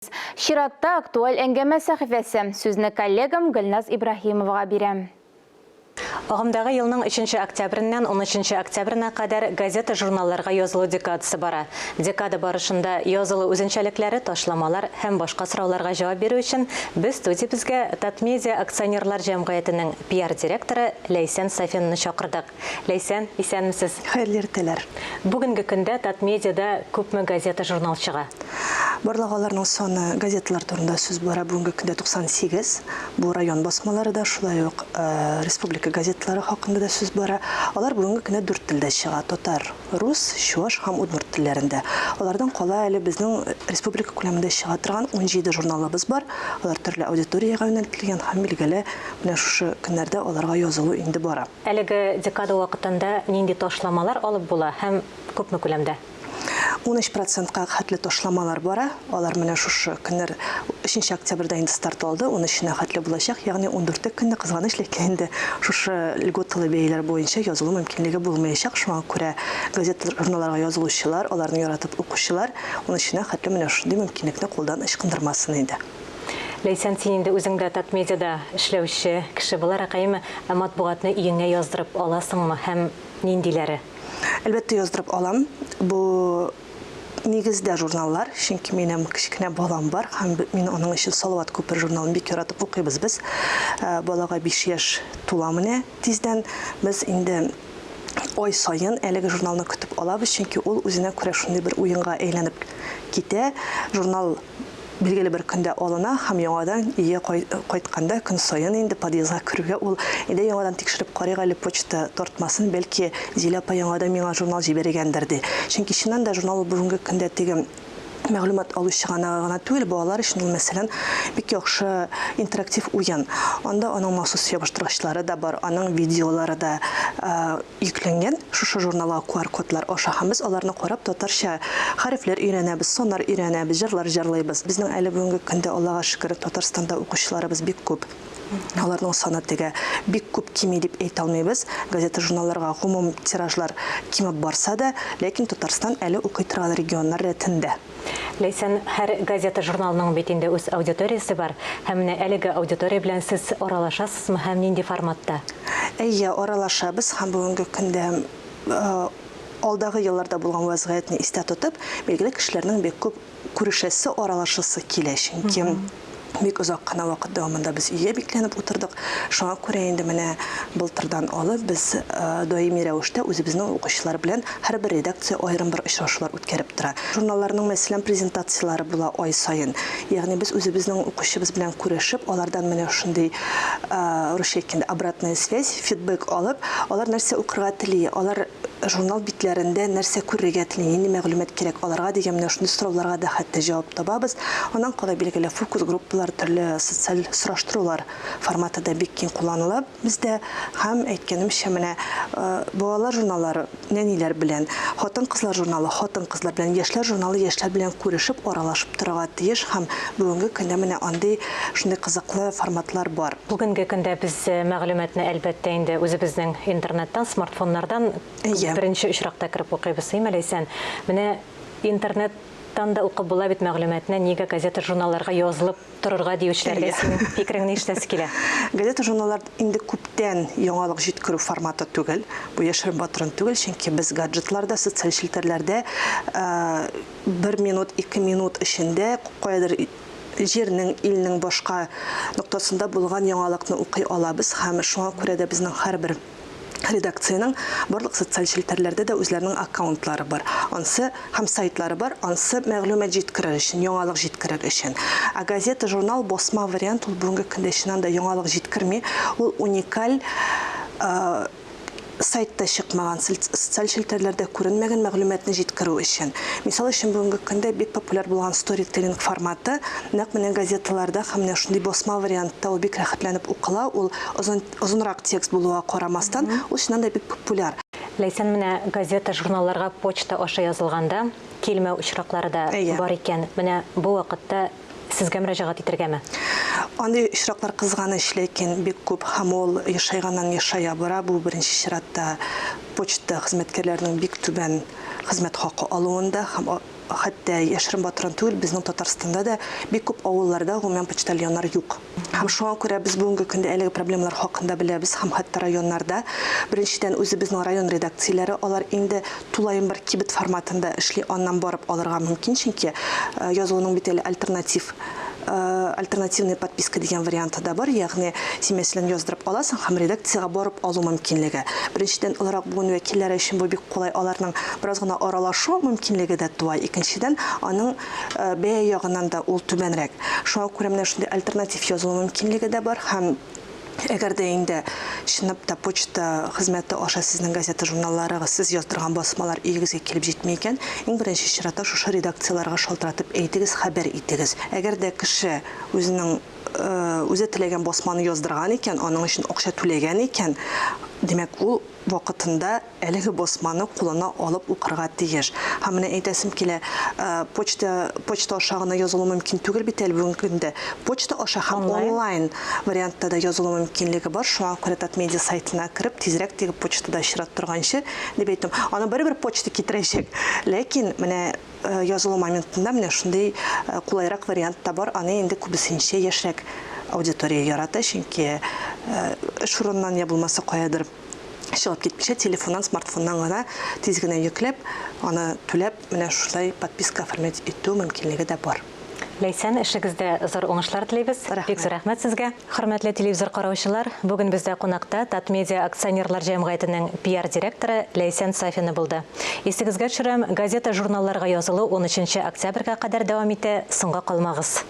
Чиратта актуаль әңгәмә сәхифәсе. Сүзне коллегам Гөлназ Ибраһимовага бирәм. Агымдагы елның өченче октябреннән унөченче октябренә кадәр газета-журналларга язылу декадасы бара. Декада барышында язылу үзенчәлекләре, ташламалар һәм башка сорауларга җавап бирү өчен без студиябезгә Татмедиа акционерлар җәмгыятенең пиар-директоры Ләйсән Сафинаны чакырдык. Ләйсән, исәнмесез! Хәерле иртәләр! Бүгенге көндә Татмедиада күпме газета-журнал чыга? Барлык аларның саны, газеталар турында сүз бара, бүгенге көндә 98. Бу район басмалары да, шулай ук республика газеталары хакында да сүз бара. Алар бүгенге көндә дүрт телдә чыга, татар, рус, чуаш һәм удмурт телләрендә. Алардан кала әле безнең республика күләмендә чыга торган 17 журналыбыз бар. Алар төрле аудиториягә юнәлтелгән һәм, билгеле, менә шушы көннәрдә аларга язылу инде бара. Әлеге декада вакытында нинди ташламалар алып була һәм күпме күләмдә? 13 процентка хәтле ташламалар бара. Алар менә шушы көннәр, өченче октябрьдә инде старт алды, унөченә хәтле булачак, ягъни ундүрте көнне, кызганыч, ләкин инде шушы льготалы бәяләр буенча язылу мөмкинлеге булмаячак. Шуңа күрә газета-журналларга язылучылар, аларны яратып укучылар унөченә хәтле менә шундый мөмкинлекне кулдан ычкындырмасын иде. Ләйсән, син инде үзең дә Татмедиада эшләүче кеше буларак, әйеме, ә матбугатны өеңә яздырып аласыңмы һәм ниндиләре? Әлбәттә, яздырып алам. Бу нигездә журналлар, чөнки минем кечкенә балам бар һәм мин аның өчен Салават күпере журналын бик яратып укыйбыз без. Балага 5 яшь тула менә тиздән. Без инде ай саен әлеге журналны көтеп алабыз, чөнки ул үзенә күрә шундый бер уенга әйләнеп китә. Журнал билгеле бер көндә алына һәм яңадан өйгә кайтканда көн саен инде подъездга керүгә ул әйдә яңадан тикшереп карыйк әле почта тартмасын, бәлки Зилә апа яңадан миңа журнал җибәргәндер ди. Чөнки чыннан да журнал ул бүгенге көндә теге мәгълүмат алу чыганагы гына түгел, балалар өчен ул, мәсәлән, бик яхшы интерактив уен. Анда аның махсус ябыштыргычлары да бар, аның видеолары да йөкләнгән шушы журналга QR-кодлар аша һәм без аларны карап татарча хәрефләр өйрәнәбез, саннар өйрәнәбез, җырлар җырлыйбыз. Безнең әле бүгенге көндә, Аллага шөкер, Татарстанда укучыларыбыз бик күп. Аларның саны теге бик күп кими дип әйтә алмыйбыз. Газета-журналларга гомум тиражлар кимеп барса да, ләкин Татарстан әле укый торган регионнар рәтендә. Ләйсән, һәр газета-журналның бит инде үз аудиториясе бар. Һәм менә әлеге аудитория белән сез аралашасызмы һәм нинди форматта? Әйе, аралашабыз һәм бүгенге көндә алдагы елларда булган вәзгыятьне истә тотып, билгеле, кешеләрнең бик күп күрешәсе, аралашасы килә, чөнки бик озак кына вакыт дәвамында без өйгә бикләнеп утырдык. Шуңа күрә инде менә былтырдан алып без даими рәвештә үзебезнең укучылар белән һәрбер редакция аерым бер очрашулар үткәреп тора. Журналларның, мәсәлән, презентацияләре була ай саен. Ягъни без үзебезнең укучыбыз белән күрешеп, алардан менә шундый, русча әйткәндә, обратная связь, фидбэк алып, алар нәрсә укырга тели, алар журнал битләрендә нәрсә күрергә тели, нинди мәгълүмат кирәк аларга дигән менә шундый сорауларга да хәтта җавап табабыз. Аннан кала, билгеле, фокус группалар, төрле социаль сораштырулар форматы да бик киң кулланыла бездә. Һәм, әйткәнемчә, менә балалар журналлары нәниләр белән, хатын-кызлар журналы хатын-кызлар белән, яшьләр журналы яшьләр белән күрешеп, аралашып торырга тиеш һәм бүгенге көндә менә андый шундый кызыклы форматлар бар. Бүгенге көндә без мәгълүматны, әлбәттә инде, үзебезнең интернеттан, смартфоннардан беренче очракта кереп укыйбыз, әйме, Ләйсән? Менә интернеттан да укып була бит мәгълүматны, нигә газета-журналларга язылып торырга диючеләргә синең фикереңне ишетәсе килә. Газета-журналлар инде күптән яңалык җиткерү форматы түгел, бу яшерен-батырын түгел, чөнки без гаджетларда, социаль челтәрләрдә бер минут, ике минут эчендә каядыр җирнең, илнең башка ноктасында булган яңалыкны укый алабыз һәм шуңа күрә дә безнең һәрбер редакциянең барлык социаль челтәрләрдә дә үзләренең аккаунтлары бар. Ансы һәм сайтлары бар, ансы мәгълүмат җиткерер өчен, яңалык җиткерер өчен. Ә газета, журнал, басма вариант ул бүгенге көндә чыннан да яңалык җиткерми, ул уникаль сайтта чыкмаган, социаль челтәрләрдә күренмәгән мәгълүматны җиткерү өчен. Мисал өчен, бүгенге көндә бик популяр булган сторителлинг форматы нәкъ менә газеталарда һәм менә шундый басма вариантта ул бик рәхәтләнеп укыла, ул озын, озынрак текст булуга карамастан, ул чыннан да бик популяр. Ләйсән, менә газета, журналларга почта аша язылганда килмәү очраклары да бар икән. Менә бу вакытта Сезгә мөрәҗәгать итергәме? Андый очраклар, кызганыч, ләкин бик күп һәм ул ешайганнан ешая бара. Бу, беренче чиратта, почта хезмәткәрләренең бик түбән хезмәт хакы алуында һәм хәтта яшерен-батырын түгел, безнең Татарстанда да бик күп авылларда гомумән почтальоннар юк. Һәм шуңа күрә без бүгенге көндә әлеге проблемалар хакында беләбез һәм хәтта районнарда, беренчедән, үзебезнең район редакцияләре, алар инде тулаем бер кибет форматында эшли, аннан барып алырга мөмкин, чөнки язылуның бит әле альтернатив альтернативная подписка дигән варианты да бар, ягъни син, мәсәлән, яздырып аласың һәм редакциягә барып алу мөмкинлеге. Беренчедән, олырак буын вәкилләре өчен бу бик кулай, аларның бераз гына аралашу мөмкинлеге дә туа. Икенчедән, аның бәя ягыннан да ул түбәнрәк. Шуңа күрә менә шундый альтернатив язылу мөмкинлеге дә бар һәм әгәр дә инде чынлап та почта хезмәте аша сезнең газета-журналларыгыз, сез яздырган басмалар өегезгә килеп җитми икән, иң беренче чиратта шушы редакцияләргә шалтыратып әйтегез, хәбәр итегез. Әгәр дә кеше үзенең үзе теләгән басманы яздырган икән, аның өчен акча түләгән икән, димәк, ул вакытында әлеге басманы кулына алып укырга тиеш. Һәм менә әйтәсем килә, почта, почта аша гына язылу мөмкин түгел бит әле бүгенге көндә. Почта аша һәм онлайн вариантта да язылу мөмкинлеге бар. Шуңа күрә Татмедиа сайтына кереп, тизрәк теге почтада чират торганчы, дип әйтүем. Аны барыбер почта китерәчәк. Ләкин менә язылу моментында менә шундый кулайрак вариант та бар. Аны инде күбесенчә яшьрәк аудитория ярата, чөнки эш урыныннан я булмаса каядыр чыгып китмичә, телефоннан, смартфоннан гына тиз генә йөкләп, аны түләп, менә шулай подписка оформлять итү мөмкинлеге дә бар. Ләйсән, эшегездә зур уңышлар телибез. Рәхмәт. Бик зур рәхмәт сезгә. Хөрмәтле телевизор караучылар, бүген бездә кунакта Татмедиа акционерлар җәмгыятенең пиар-директоры Ләйсән Сафина булды. Исегезгә төшерәм, газета-журналларга язылу унөченче октябрьгә кадәр дәвам итә, соңга калмагыз.